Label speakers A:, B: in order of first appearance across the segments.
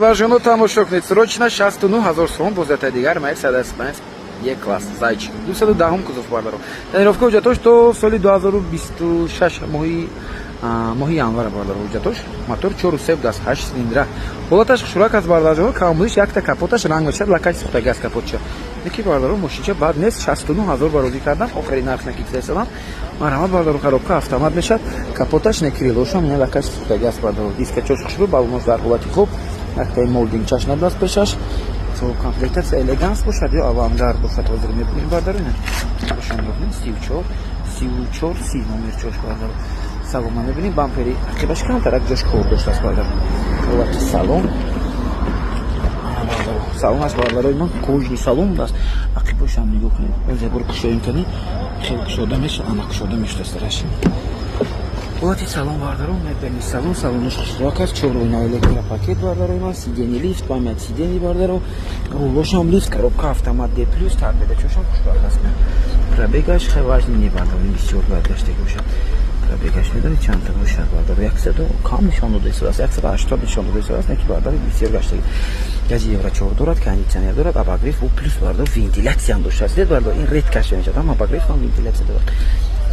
A: Бардарҷоно, тамошо кунед, срочно 69 000 сомон. Бозята дигар Мерседес Бенз Е класс зайчик, 210-ум кузов, бардаро. Тонировка, ҳуҷҷатош то соли 2026, моҳи январа, бардаро, ҳуҷҷатош. Мотор 4,3 даст, 8 цилиндра. Ҳолаташ хушрак аст, бардарҷоно. Камбудиш якта, капоташ ранг мешавад, лакаш сӯхтаги аст капотча. Неки, бардаро, мошинча бад нест. 69 000 барозӣ кардам, охири нарх накиксесадам. Марҳамат, бардаро, коробка автомат мешавад. Капоташ не, крылошам не, лакаш сӯхтаги аст, бардаро. Дискачош хушрӯ, балонош дар ҳолати хуб, яктаи молдингчаш набудаст пешаш. Комплектация Элеганс бошад ё Авангард бошад, ҳозир мебинем, бардаро. Ина 34 34 30 номер чош, бардаро. Салона мебинем, бампери ақибаш камтарак ҷош кор доштааст, бардаро. Ҳолати салон, салонаш, бардарои ман, кожаный салон будааст. Ақибошам нигоҳ кунед, зебор кушоем кани, хеле кушода мешавад, ана, кушода мешудааст дараш. Ҳолати салон, бардаро, мебинед, салон, салонаш хушрак аст. Чор ойна, электропакет, бардарои ман, сиденье лифт, память сидений, бардаро, рулошам лифт, коробка автомат Д плюс, торпедачошам хушрак аст. Пробегаш хеле важный не, бардаро, бисёр бояд гаштаги бошад. Пробегаш медонед чандта бошад, бардаро? 100 кам нишон дода истодааст, 180 нишон дода истодааст, не ки, бардаро, бисёр гаштаги. Гази евро 4 дорад, кондитсионер дорад, обогрев бо плюс, бардаро, вентилятсиям доштааст. Дид, бардаро, ин редкость мешавад, ҳам обогрев, ҳам вентилятсия дорад.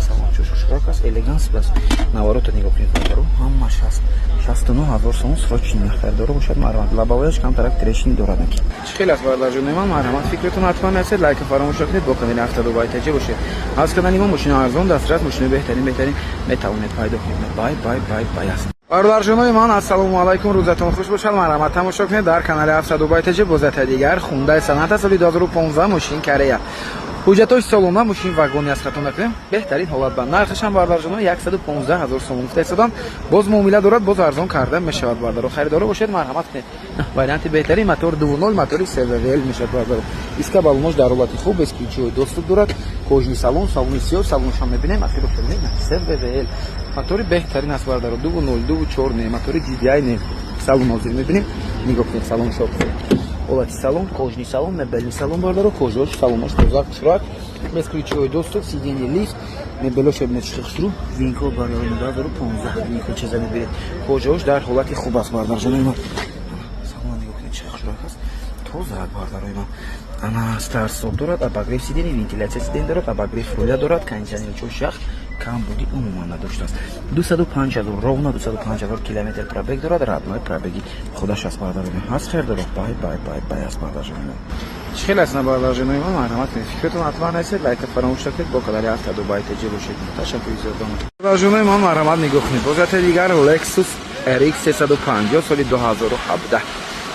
A: Салончош хушрак аст, Элеганс аст. Наворота нигоҳ кунед, бардаро, ҳамаш ҳаст. 69 000 сомон срочный, харидоро бошад, марҳамат. Лобовояш камтарак трещина дорад. Ки чӣ хел аст, бардарҷонои ман? Марҳамат, фикратон ҳатман нарасед, лайка фаромӯш накунед, бо канали 72 байтаҷа бошед. Аз канали мо мошини арзон, дастрас, мошини беҳтарин, беҳтарин метавонед пайдо кунед. Бай, бай, бай, бай аст. Бародарҷонои ман, ассалому алайкум, рӯзатон хуш бошад. Марҳамат, тамошо кунед, дар канали 72 байтаҷа бозата дигар Хундай Соната, соли 2015, мошин Корея, ҳуҷҷатҳои солона, мошин вагони аз хато накунем, беҳтарин ҳолат ба нархашам, бардарҷоно, 115 ҳазор сомон гуфта истодам. Боз муомила дорад, боз арзон карда мешавад, бардаро. Харидоро бошед, марҳамат кунед. Варианти беҳтарин, мотор 2.0, мотори CVVL мешавад, бардаро. Диска, балонош дар ҳолати хуб, бесключевой доступ дорад, кожаный салон, салони сиёҳ, салонашам мебинем, ахиро бинем, CVVL мотори беҳтарин аст, бардаро, 2.0, 2.4 не, мотори GDI не. Салон ҳозир мебинем, нигоҳ кунед, салон шоп. Ҳолати салон, кожаный салон, мебельный салон, бардаро, кожаош, салонош тоза, хушрак, бесключевой доступ, сиденье лифт, мебелош бинед, чӣ хушрӯ. Вин-код, бардаро, 2015, вин-код чиза мебинед, кожаош дар ҳолати хуб аст, бардарҷонои ман. Салон нигоҳ кунед, чӣ хушрак аст, тоза, бардарои ман. Ана, старт стоп дорад, обогрев сидений, вентиляция сидений дорад, обогрев руля дорад, кондиционер чош ях, камбуди умуман надоштааст. 205 ҳазор, ровно 205 ҳазор километр пробег дорад, родной пробеги худаш аст, бардарои ман. Ҳаст хердоро, бай, бай, бай, бай аст, бардарҷонои ман. Чӣ хел аст, на, бардарҷонои ман? Марҳамат кунед, фикратон ҳатман нарасед, лайка фаромӯш накунед, бо канали 72 теҷи бошед. Ташаккури зиёд. Бардарҷонои ман, марҳамат, нигоҳ кунед, бозята дигар Lexus RX 350, соли 2017,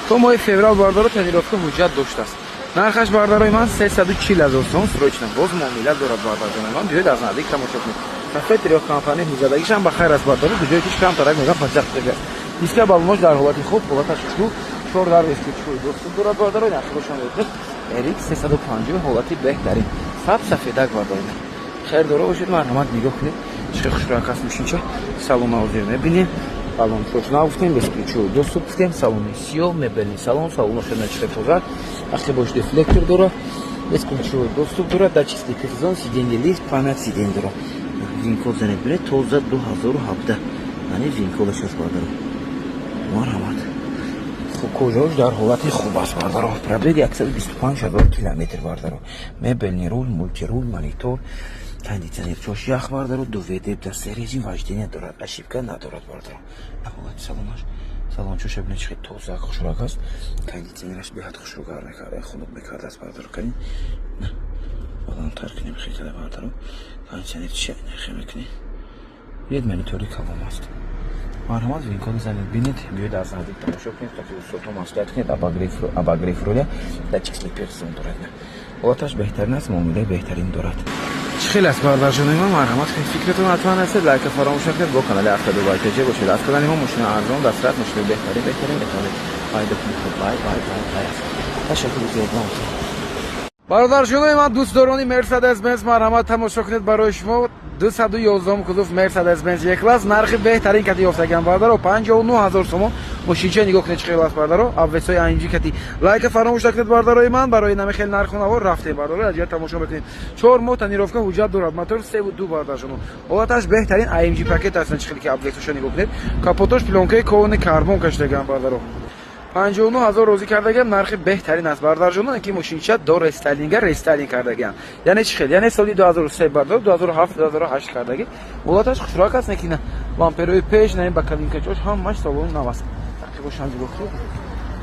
A: то моҳи феврал, бардаро, тонировка, ҳуҷҷат доштааст. Нархаш, бардарои ман, 340 ҳазор сом срочно, боз муомила дорад, бардарҷонои ман. Биёед, аз наздик тамошо кунед. Сафед, трёхкомпонентный задагишам ба хайр аст, бардаро, ҷое ки камтарак мегам панҷақ аст. Диска, балонош дар ҳолати хуб, ҳолаташ хушрӯ, чор дар, бесключевой доступ дорад, бардаро. Нархошам мебинед, RX 350, ҳолати беҳтарин, саб сафедак, бардаро. Хейрдоро бошед, марҳамат, нигоҳ кунед, чӣ хушрак аст мошинча. Салона ҳозир мебинем, балон шош нагуфтем, бесключевой доступ гуфтем, салони сиёҳ, мебельный салон, салонош чӣ тоза, ақибош дефлектор дорад, бесключевой доступ дорад, датчик слепых зон, сиденье лифт, память сидень дорад. Вин-код занед, билед, тоза, 2017, яъне вин-кодаш аст, бардаро. Марҳамат, кожаош дар ҳолати хуб аст, бардаро. Пробег 125 ҳазор километр, бардаро. Мебельный руль, мультируль, монитор, кондитсионер чош ях, бардаро, 2 ВД, дар режим вождения дорад, ошибка надорад, бардаро. Ҳолати салонаш, салончоша бинед, чӣ тоза, хушрак аст. Кондитсионераш беҳад хушрӯ гарм мекарда, хунук мекардааст, бардаро. Кани баландтар кунем хекада, бардаро, кондитсионер чи нахе мекунӣ. Бинед, монитори калом аст. Марҳамат, вин-код занед, бинед, биёед, аз наздик тамошо кунед, таки устодҳо маслиҳат кунед. Обогрев руля, датчик слепых зон дорад. Ҳолаташ беҳтарин аст, муомилаи беҳтарин дорад. Чӣ хел аст, бардарҷонои ман? Марҳамат, фикратон ҳатман ҳастед, лайка фаромӯш накунед, бо канали 72 байтаҷа бошед. Аз канали мо мошини арзон, дастрас, мошини беҳтарин, беҳтарин метавонед пайдо кунед. Бай, бай, бай, бай аст. Ташаккури зиёд. Бародарҷонои ман, дӯстдорони Мерседес Бенз, марҳамат, тамошо кунед, барои шумо 211 кузов Мерседес Бенз Е класс, нархи беҳтарин кати ёфтагиам, бардаро, 59 ҳазор сомон. Мошинча нигоҳ кунед, чӣ хел аст, бардаро, обвесои AMG кати. Лайка фаромӯш накунед, бардарои ман, барои нами хел нарху навор рафтем, бардаро, аҷия тамошо мекунед. 4 моҳ тонировка, ҳуҷҷат дорад, мотор 3,2, бардарҷоно, ҳолаташ беҳтарин, AMG пакет ҳастанд. Чӣ хеле ки обвесоша нигоҳ кунед, капотош плёнкаи кованый карбон кашидагиам, бардаро. 59 000 розӣ кардагиам. Нархи беҳтарин аст, бародарҷонон, ки мошинча до рестайлинга, рестайлинг кардагиам. Яъне чӣ хел? Яъне соли 2003, бардор, 2007, 2008 кардагӣ. Ҳолаташ хушрак аст, не ки на бамперои пеш, на боковинкачош, ҳамаш салони нав аст. Тақрибошам нигоҳ кунед.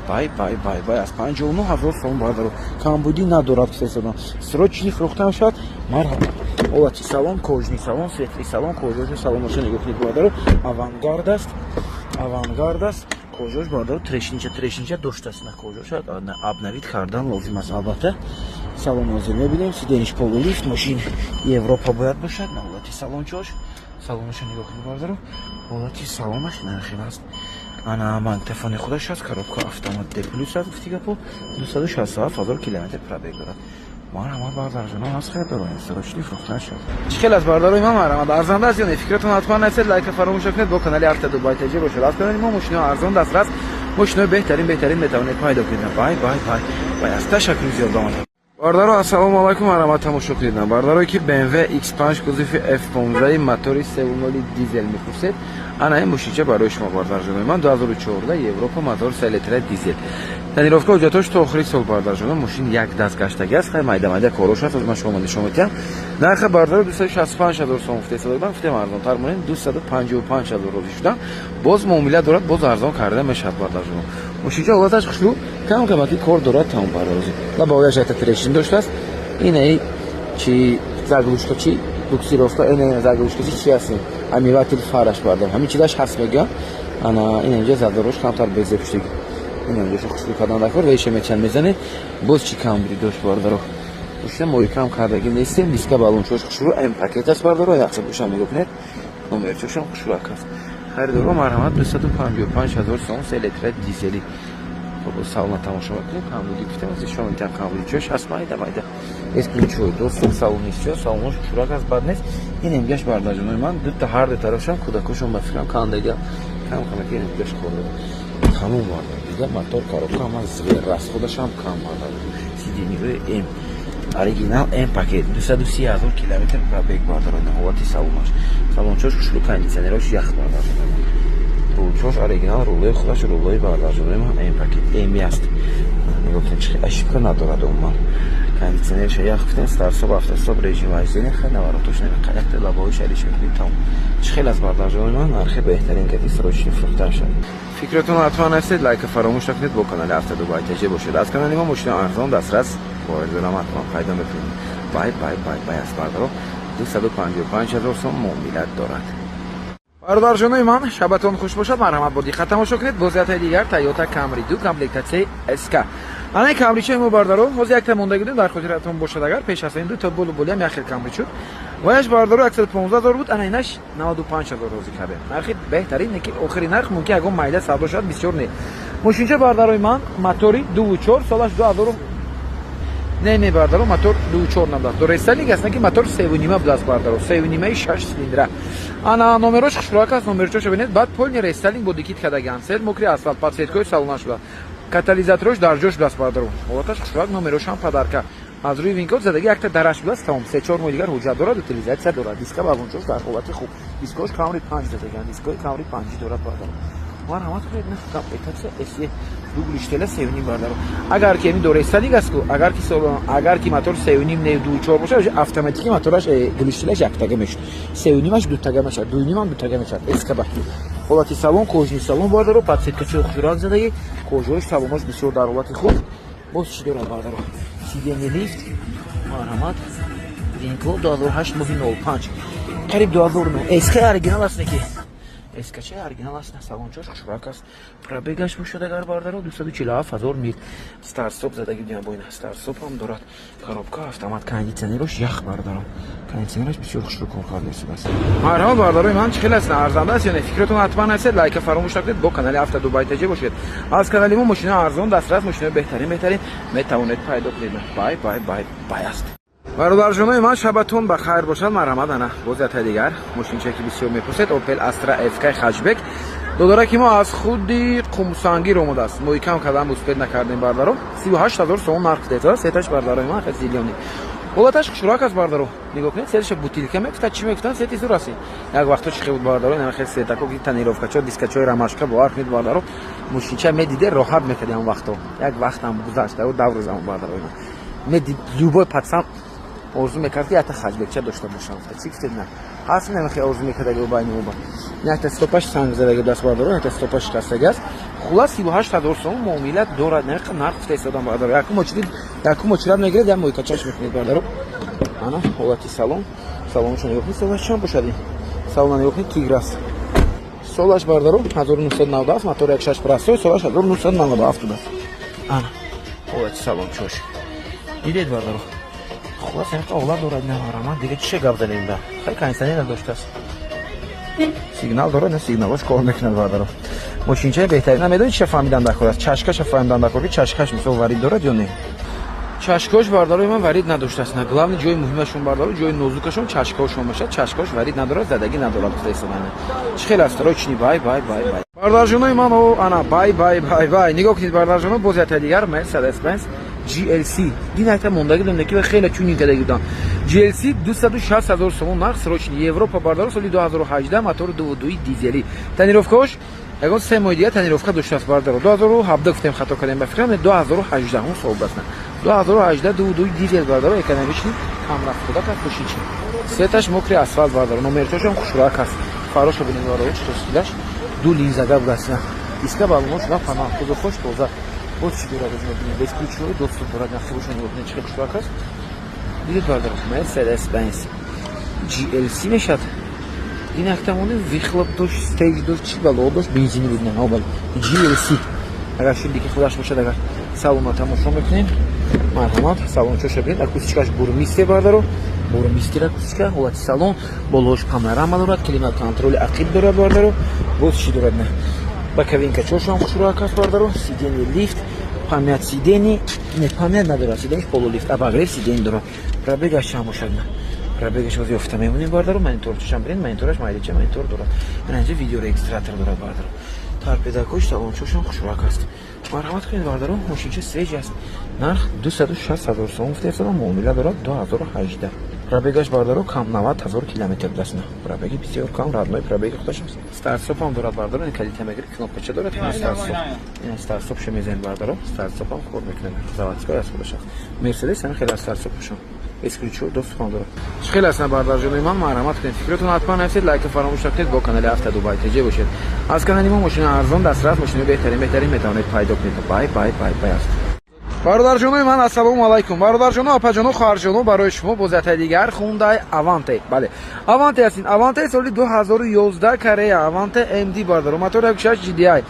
A: Бай, бай, бай, бай, аз 59 000 сом, бардаро, камбудӣ надорад. Кисесадон срочный фурӯхта мешавад. Марҳабо. Ҳолати салон, кожаный салон, светлый салон, кожаи салоноша нигоҳ кунед, бардаро. Авангард аст, авангард аст. Кожош, бардаро, трещинча, трещинча доштааст. На кожоша обновить кардан лозим аст, албатта. Салон ҳозир мебинем. Сиденьиш полулифт, мошин Европа бояд бошад. На ҳолати салончош, салоноша нигоҳ кунед, бардаро. Ҳолати салонаш нархел аст. Ана магнитофони худаш аст, коробка автомат, Д плюс аст. Гуфти гапо, 267 000 километр пробег дорад. Марҳамат, бардарҷонон, аз харидорои срочный фурӯхта шуд. Чӣ хел аст, бардарои ман? Марҳамат, арзанда аст ё не? Фикратон ҳатман нависед, лайка фаромӯш накунед, бо канали Авто Дубай ТЖ бошед. Аз канали мо мошинои арзон, дастрас, мошинои беҳтарин, беҳтарин метавонед пайдо кунед. Бай, бай, бай, бай аст. Ташаккури зиёд ба омада. Бардаро, ассалому алайкум. Марҳамат, тамошо кунед. Бардарое ки BMW X5 кузови F15, мотори 3.0 дизел мепурсед, ана ин мошинча барои шумо, бардарҷонои ман. 2014, Европа, мотор 3 литра дизел, тонировка, ҳуҷҷатош то охири сол, бардарҷонон. Мошин як даст гаштагӣ аст, хай майда майда корош аст, ман шумо нишон медиҳам. Нарха, бардаро, 265 ҳазор сом гуфта ман гуфтем, арзонтар монем, 255 ҳазор розӣ шудам. Боз муомила дорад, боз арзон карда мешавад, бардарҷонон. Мошинча ҳолаташ хушрӯ, кам камаки кор дорад, тамом, бардарозӣ. Лабояш якта трещин доштааст. Инаи чи, заглушка чи, буксировка, ина заглушка чи, чи аст, омыватель фараш, бардар, ҳамин чизаш ҳаст, мегӯям. Ана ина инҷа задорош камтар безеб шудагӣ, ина инҷоша хушрӯ кардан дакор, веша мечанд мезане. Боз чӣ камбудӣ дошт, бардаро? Мошина моикам кардагӣ нестем. Диска, баллончош хушрӯ, М пакет аст, бардаро. Яқса бошам нигоҳ кунед, номерчошам хушрӯак аст. Харидоро, марҳамат, 255 000 сом, 3 литра дизели. Салона тамошо мекунем. Камбудӣ гуфтем, аз шумо метавон, камбудӣ чош ҳаст, майда майда эсключой доступ. Салони салонош хушрӯак аст, бад нест. Ин эмгаш, бардарҷонои ман, дута ҳар ду тарафшам кӯдакошон ба фикрам кандага, кам камаки эмгаш хӯрда, тамом, бардар. Дига мотор, коробка ҳама звер, расходашам кам, бардар. Сиденьеҳои М, оригинал, М пакет, 230 000 километр пробег, бардар. Ҳолати салонаш, салончош хушрӯ, кондиционерош ях, бардар. Рулчош оригинал, рулои худаш, рулои, бардарҷонои ман, М пакет, М аст. Нигоҳ кунед, чӣ ошибка надорад умуман. Кондиционерша ях гуфтем, старт-стоп, автостоп, режим вождения, хай наворотош намеқад, якта лабои шариш мекунед, тамом. Чӣ хел аст, бардарҷонои ман? Нархи беҳтарин кати срочный фурӯхта шавад. Фикратон ҳатман нависед, лайка фаромӯш накунед, бо канали Авто Дубай ТЖ бошед. Аз канали мо мошина арзон, дастрас, бордорам, ҳатман пайдо мекунед. Бай, бай, бай, бай аст, бардаро. 255 000 сом, муомилат дорад. Бародарҷонои ман, шабатон хуш бошад. Марҳамат, бо диққат тамошо кунед. Бозиятҳои дигар, Тойота Камри 2, комплектатсияи СК. Анаи камричаи мо, бардаро, ҳозир якта мондаги будем, дар хотиратон бошад. Агар пеш аз ин дута болу болиам як хел камри шуд, ваяш, бардаро, 115 ҳазор буд, ана инаш 95 ҳазор розӣ кардем. Нархи беҳтарин, не ки охири нарх, мумкин ягон майда савдо шавад, бисёр не. Мошинча, бардарои ман, мотори 2.4, солаш 2000. Не, бардаро, мотор 2.4 набудааст, дорестайлинг аст, ки мотор 3.5 будааст, бардаро, 3.5-и шаш цилиндра. Ана номерош хушрӯак аст, номерчоша бинед. Баъд полный рестайлинг, бо дикит кардагиан, сел мокрый асфалт, подсветкаҳои салона шуда, катализаторош дар ҷош будааст, бардаро. Ҳолаташ хушрӯак, номерошам подарка. Аз рӯи винкод задаги, якта дараш будааст, тамом. 3-4 моҳи дигар ҳуҷҷат дорад, утилизатсия дорад. Диска, баллончош дар ҳолати хуб, дискош Камри панҷ задагиан, дискои Камри панҷи дорад, бардаро. Марҳамат кунед. Комплектатсия СЕ, дуглиштела, 3.5, бардаро. Агар ки ами дорестайлинг аст ку, агар ки мотор 3.5, не, 2.4 бошад, автоматики мотораш глиштелаш яктага мешуд, 3.5-аш дутага мешавад, 2.5-ам дутага мешавад. СКБ. Ҳолати салон, кожаный салон, бардаро, подсветкачои хушрак задаги, кожаош, салонош бисёр дар ҳолати хуб. Боз чӣ дорад, бардаро? Сиденье лифт. Марҳамат. Винкод 2008, моҳи 05, қариб 2009. СК оригинал аст, неки СКЧ оригинал аст. Салончош хушрак аст. Пробегаш бошад агар, бардаро, 247 ҳазор мил. Старт-стоп задаги будем, бо ина старт-стоп ҳам дорад. Коробка автомат, кондиционерош ях, бардаро. Кондиционераш бисёр хушрӯ кор карда истодааст. Марҳабо, бардарои ман, чӣ хел аст? Арзанда аст ё не? Фикратон ҳатман нависед, лайка фаромӯш накунед, бо канали Авто Дубай ТЖ бошед. Аз канали мо мошина арзон, дастрас, мошинаи беҳтарин, беҳтарин метавонед пайдо кунед. Бай, бай, бай, бай аст. Бародарҷонои ман, шабатон ба хайр бошад. Марҳамат, ана бозиятҳои дигар, мошинчае ки бисёр мепурсед, Опел Астра ФК хэтчбек. Додараки мо аз худи Қумсангир омадааст. Моикам кардам, успеть накардем, бардаро. 38 ҳазор сомон нарх детааст. Сеташ, бардарои ман, хел зелёный. Ҳолаташ хушрак аст, бардаро, нигоҳ кунед. Цветаша бутылка мегуфтад, чӣ мегуфтанд, цвети зур аст. Як вақто чӣ хел буд, бардаро, ина хел цветако, ки тонировкачо, дискачои ромашка, бовар кунед, бардаро, мошинча медиде, роҳат мекарди. Он вақто як вақтам гузашта, даври замон, бардаро, медид, любой пацан орзу мекард, ки якта хэтчбекча дошта бошам. Чӣ гуфтед, на ҳаст намехе орзу мекардаги байни оба? Якта стопаш санг задаги даст, бардаро, якта стопаш шикастаги аст. Хулас, 38 000 сом муомила дорад. Нақа нарх гуфта истодам, бардаро. Якум очередь, якум очередь мегиред, як мойкачаш мекунед, бардаро. Ана ҳолати салон, салоншо нигоҳ кунед. Солаш чанд бошад ин салона? Нигоҳ кунед, тигр аст. Солаш, бардаро, 1997, мотор 1.6 простой, солаш 1997 будааст. Ана ҳолати салон чош дидед, бардаро. Хулас, ҳамин ҳолат дорад. Намараман, дига чиша гап занем? Да хай, кондиционер надоштааст, сигнал дорад, на, сигналош кор мекунад, бардаро. Мошинчаи беҳтарин. Намедонӣ чиша фаҳмидан дар кор аст, чашкаша фаҳмидан дар кор, ки чашкаш мисол варид дорад ё не. Чашкош, бардарои ман, варид надоштааст. На, главный ҷои муҳимашон, бардаро, ҷои нозукашон чашкаошон бошад. Чашкош варид надорад, задагӣ надорад, гуфта истодана. Чӣ хел аст? Рочни, бай бай бай бай, бардарҷонои ман. О, ана, бай бай бай бай, нигоҳ кунед, бардарҷоно, боз якта дигар Mercedes Benz GLC. Дин якта мондаги додам, ки хеле тюнинг кардаги будам. GLC, 260 ҳазор сомон нарх, срочный, Европа, бардаро, соли 2018, мотори 2.2 дизелӣ. Тонировкаош ягон 3 моҳи дигар тонировка доштааст, бардаро. 2017 гуфтем, хато кардем, ба фикрам 2018 сол будааст. 2018, 2.2 дизел, бардаро, экономичный, камрафтодак аст мошинчи. Цветаш мокрый асфалт, бардаро, номерчошам хушрак аст. Фарошо бинед, бардаро, чӣ стилаш, ду линзага будааст. Диска баллоно шуда пана, кузовҳош тоза. Боз чӣ дорад, мебинед, бесключевой доступ дорад. Нақшибошо нигоҳ кунед, чӣ хушрак аст. Дидед, бардаро, Mercedes Benz GLC мешад. Ин якта монда выхлоп дошт, стейҷ дошт, чӣ бало дошт, бензини буд, не, бале, GLC. Агар шилдики худаш бошад, агар салона тамошо мекунем, марҳамат, салончоша бинед, акустикаш Бурмистер, бардаро, Бурмистер акустика. Ҳолати салон, болош панорама дорад, климат контроли ақиб дорад, бардаро. Боз чӣ дорад? Не, боковинкачошам хушрӯак аст, бардаро. Сиденье лифт, память сидений, не, память надорад, сиденьиш полулифт, обогрев сидений дорад. Пробегаш чанд бошад? На, пробегаш оз ёфта мемонем, бардаро. Монитор чашам биред, монитораш майдача, монитор дорад. Инҷа видеорегистратор дорад, бардаро. Торпедакош, салончошам хушрӯак аст. Марҳамат кунед, бардаро, мошинча свежий аст. Нарх 260 ҳазор сом гуфта истодам, муомила дорад. 2018, пробегаш, бардаро, кам, 90 ҳазор километр будааст. На, пробеги бисёр кам, родной пробеги худаш аст. Старт-стопам дорад, бардаро, ин калита мегири, кнопкача дорад, старт-стоп, ин старт-стопша мезанед, бардаро, старт-стопам кор мекунад, заводской аст, худаш аст. Мерседес ҳамин хеле старт-стопашон, бесключевой доступам дорад. Чӣ хеле аст, бардарҷонои ман? Марҳамат кунед, фикротон ҳатман нависед, лайка фаромӯш накунед, бо канали Авто Дубай ТЖ бошед. Аз канали мо мошина арзон, дастрас, мошинаи беҳтарин, беҳтарин метавонед пайдо кунед. Бай бай бай бай аст, бародарҷонои ман. Ассалому алайкум, бародарҷоно, апаҷоно, хоҳарҷоно. Барои шумо боз яктай дигар Хундай Аванте. Бале, Аванте аст ин. Аванте соли 2011, Корея, Аванте MD, бардаро, мотор 1.6 GDI.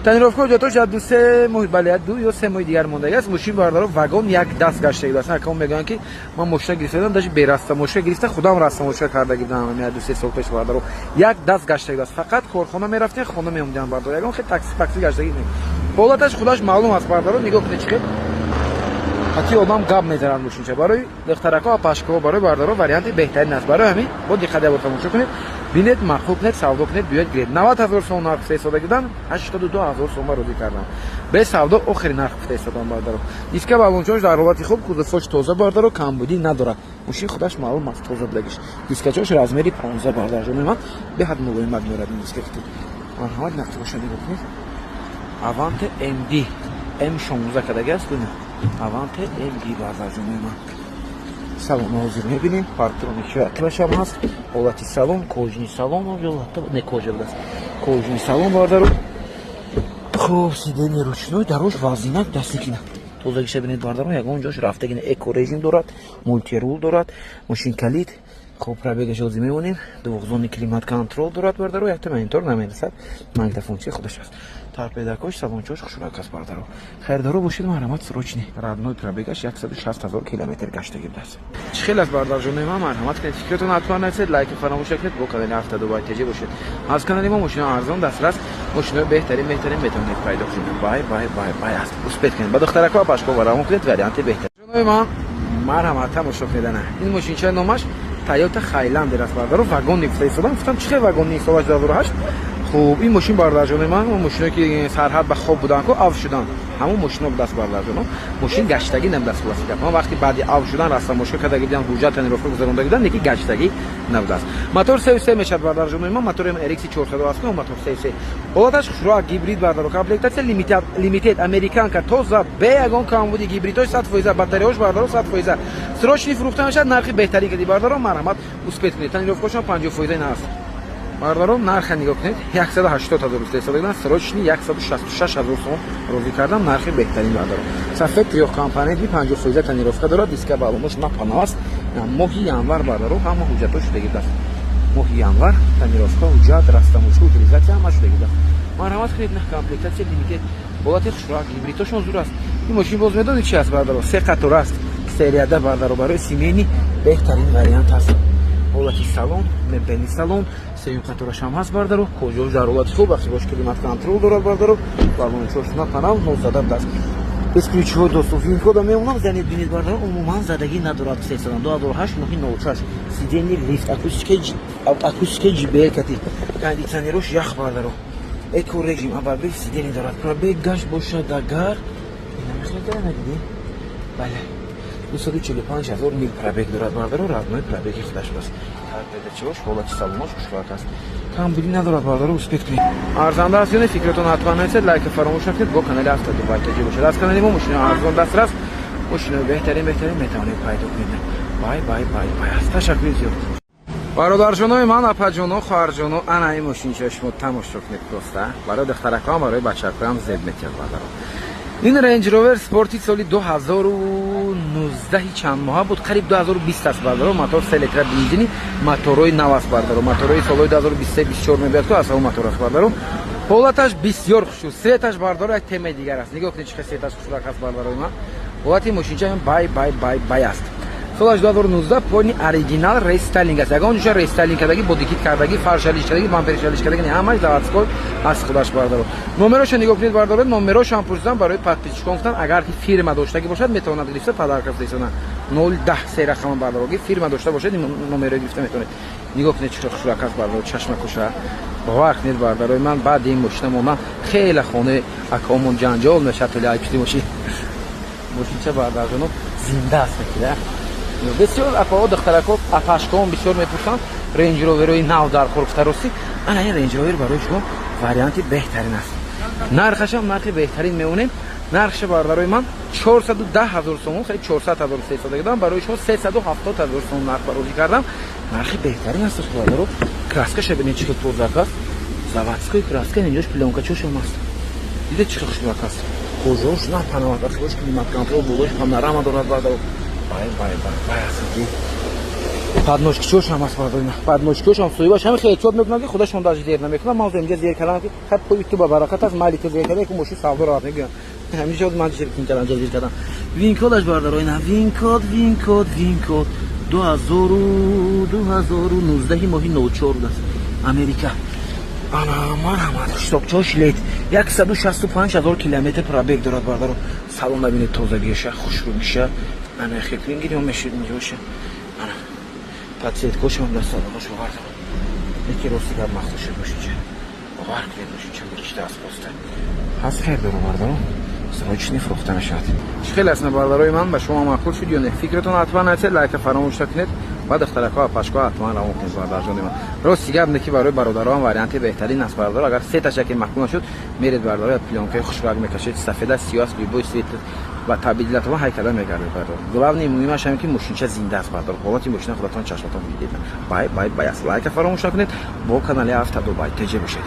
A: Тонировка ҳуҷҷатош як 2-3 моҳ, бале, 2 ё 3 моҳи дигар мондаги аст. Мошин, бардаро, вагон, як даст гаштаги аст. Акаон мегӯянд, ки ман мошина гирифта будам, даже берастамошка гирифта, худам растамошка кардаги будам як 2-3 сол пеш. Бардаро, як даст гаштаги аст, фақат корхона мерафтем, хона меомдиам, бардаро, ягон хел такси такси гаштаги не. Ҳолаташ худаш маълум аст, бардаро, нигоҳ кунед, чӣ хел ҳати одам гап мезанад. Мошинча барои духтарако, апашкаҳо, барои бардаро варианти беҳтарин аст. Барои ҳамин бо диққат ябор тамошо кунед, бинед, маъқул кунед, савдо кунед, биёед, гиред. 90 000 сом нарх гуфта истода будан, 82 000 сомба розӣ кардам, бе савдо, охири нарх гуфта истодам, бардаро. Диска баллончош дар ҳолати хуб, кузовҳош тоза, бардаро, камбудӣ надорад. Мошин худаш маълум аст, тоза будагиш. Дискачош размери 15, бардарҷони ман, беҳад мулоимат меорад ин диска. Марҳамат, нақти боша, нигоҳ кунед. Аванте МД М16 кадаги аст. Аванте МД, бардарҷони ман. Салон ҳозир мебинем, парктроник шояд ҳаст. Ҳолати салон, кожаный салон, не, кожа будааст, кожаный салон, бардару. Хуб, сиденье ручной, дарош вазнинак, дастникина. Тозагиша бинед, бардару, ягон ҷош рафтагина. Эко режим дорад, мультирул дорад, мошин калид. Хуб, пробегаш ҳозир мемонем. Двухзонный климат контроль дорад, бардару, якта монитор намерасад, магнитофончи худаш аст. Торпедакош, салончош хушрак аст, бардаро. Хайрдоро бошед, марҳамат, срочный. Родной пробегаш 160 000 километр гаштаги будааст. Чӣ хел аст, бардарҷонои ман? Марҳамат кунед, фикратон ҳатман нависед, лайки фаромӯш накунед, бо канали Авто Дубай ТЖ бошед. Аз канали мо мошина арзон, дастрас, мошинаи беҳтарин, беҳтарин метавонед пайдо кунед. Бай бай бай бай аст. Успеть кунед, ба духтарако, апашко ва равон кунед, варианти беҳтар. Ҷонои ман, марҳамат, тамошо кунед. Ана ин мошинчаи номаш Тойота Хайландер аст, бардаро. Вагонный гуфта истодам, гуфтам, чӣ хел вагонный, солаш 2008. Хуб, ин мошин, бародарҷонои ман, мошиное ки сарҳад ба хоб буданд ку, ав шуданд. Ҳамон мошино будаст, бардарҷоно. Мошин гаштагӣ набудаст. Хулоси гап, ман вақти баъди ав шудан растамошка кардаги будам, ҳуҷҷат, тонировка гузаронда будам, леки гаштагӣ набудааст. Мотор 3,3 мешавад, бардарҷонои ман. Мотори RX 400 аст, мотор 3,3, ҳолаташ хушроак, гибрид, бардаро. Комплектация лимитед, американка, тоза, бе ягон камбуди, гибридҳои 100%, батареяш, бардаро, 100%. Срочный фурӯхта мешавад, нархи беҳтарин кади, бардаро, марҳамат, успеть кунед. Тонировкашон 50% на аст, бардаро. Нарха нигоҳ кунед: 180 ҳазор истеҳсол, срочный 166 ҳазор сом розӣ кардам. Нархи беҳтарин, бардаро. Сафед, трёхкомпонентный, 50% тонировка дорад, диска балонош напанав аст. Моҳи январ, бардаро, ҳама ҳуҷҷатҳо шудагӣ аст. Моҳи январ тонировка, ҳуҷҷат, растамошка, утилизация, ҳама шудагӣ аст. Марҳамат кунед. На, комплектация лимитед, ҳолати хушроак, гибридҳошон зур аст. Ин мошин боз медонед чи аст, бардаро? Се қатор аст, серияда, бардаро, барои семейный беҳтарин вариант аст. Ҳолати салон, мебели салон, сеюм қаторашам ҳаст, бардаро. Кожош дар ҳолати хуб, бахшибош климат-контроль дорад, бардаро. Балончош напанав нозада будааст, бесключевой доступ. VIN-кода мемонам, занед, бинед, бардаро, умуман задагӣ надорад. Сесадам 2008, моҳи 06, сиденье лифт, акустикаи JBL кати, кондитсионерош ях, бардаро, эко режим, обогрев сиденье дорад. Пробег гашт бошад агар, надидӣ, бале, 245 ҳазор мил пробег дорад, бардаро, родной пробеги худаш аст. Торпедачиош, ҳолати салонош хушвак аст, камбудӣ надорад, бардаро, успеть кунед. Арзанда аст ё не, фикратон ҳатман нависед, лайка фаромӯш накунед. Бо канали Авто Дубай таҷи бошад. Аз канали мо мошинои арзон, дастрас, мошинои беҳтарин, беҳтарин метавонед пайдо кунед. Бай, бай, бай, бай аст. Ташаккури зиёд, бародарҷонои ман, апаҷоно, хоҳарҷоно. Ана ин мошинчаи шумо тамошо кунед, просто барои духтаракҳоам, барои бачакҳоям зеб метиҳад, бардаро. Ин Range Rover Sport соли 2019 чанд моҳа буд, қариб 2020 аст, бардаро. Мотор 3 литра бензини, моторҳои нав аст, бардаро. Моторҳои солҳои 2023, 24 мебиёд ку, аз ҳамон мотор аст, бардаро. Ҳолаташ бисёр хушуд, цветаш, бардаро, як темаи дигар аст. Нигоҳ кунед, чӣ хел цветаш хушрак аст, бардарои ман. Ҳолати мошинча бай, бай, бай, бай аст. Солаш 2019, полный оригинал, рестайлинг аст. Ягон ҷоша рестайлинг кардаги, бодикит кардаги, фаршалиш кардаги, бампершалиш кардаги, ҳамаш заводской аст худаш, бардаро. Номероша нигоҳ кунед, бардаро. Номерошам пурсидам, барои подписчикон гуфтан, агар ки фирма доштагӣ бошад, метавонад гирифта подарка фиристона. 010 се рақама, бардаро, ки фирма дошта бошад, номеро гирифта метавонед. Нигоҳ кунед, чӣ хушрак аст, бардаро, чашмакуша. Бовар кунед, бардарои ман, баъди ин мошина монан хеле хонаи акаомон ҷанҷол мешавад. Толи айпиди мошин, мошинча, бардарҷоно, зинда аст мекида. Бисёр апао, духтарако, апашкаон бисёр мепурсанд Рейндж Роверои нав дар хурфтаросӣ. Ана ин Рейндж Ровер барои шумо варианти беҳтарин аст. Нархашам нархи беҳтарин меонем. Нархша, бардарои ман, 410 ҳазор сомон, хеле 400 ҳазор сесода додам, барои шумо 370 ҳазор сомон нарх барозӣ кардам. Нархи беҳтарин аст, бардаро. Краскаша бинед, чӣ хел тозак аст, заводской краска, инҷош плёнкачошам аст. Дида, чӣ хел хушрак аст, кожош на панават, ахирош климат-контроль, болош панорама дорад, бардаро. Бай, бай, бай, бай аст. Подножкичошам аст, бардаро, подножкиошам соҳибаш ҳами хеле эҳтиёт мекунад, ки худашон даже зер намекунад. Ман инҷа зер кардам, ки хай, пои ту ба баракат аст, майли, ту зер карда, ки мошин савдо равад, мегӯям. Ҳамиша ман зер кардам, зер кардам. VIN-кодаш, бардаро, ина VIN-код, VIN-код, VIN-код 2019, моҳи 04 аст, Америка. Ана, марҳамат, ҳисобчош лет, 165 ҳазор километр пробег дорад, бардаро. Салон набинед, тозагиша, хушрӯгиша. Ана хекрин гирён мешид инҷоша. Ана подсветкошам дар салонош, бовар. Яки рости гап, махсус шуд мошинча. Бовар кунед, мошинча гиришта аст, просто ҳаст. Хер дору, бардаро, срочный фурӯхта мешавад. Чӣ хел аст, бардарои ман, ба шумо маъқул шуд ё не? Фикратон ҳатман нависед, лайка фаромӯш накунед ва духтаракҳо ва пашкҳо ҳатман равон кунед, бардарҷони ман. Рости гап не, ки барои бародароам варианти беҳтарин аст, бардаро. Агар се ташаки маъқул нашуд, меред, бардаро, плёнкаи хушрак мекашед, сафеда, сиёҳ аст, любой цвет ва табдилатон ҳайкада мегардед, бардар. Главный, муҳимаш ҳамин, ки мошинча зинда аст, бардар. Ҳолати мошина худатон чашматон дидед. Бай, бай, бай аст. Лайка фаромӯш накунед, бо канали Авто Дубай теҷе бошед.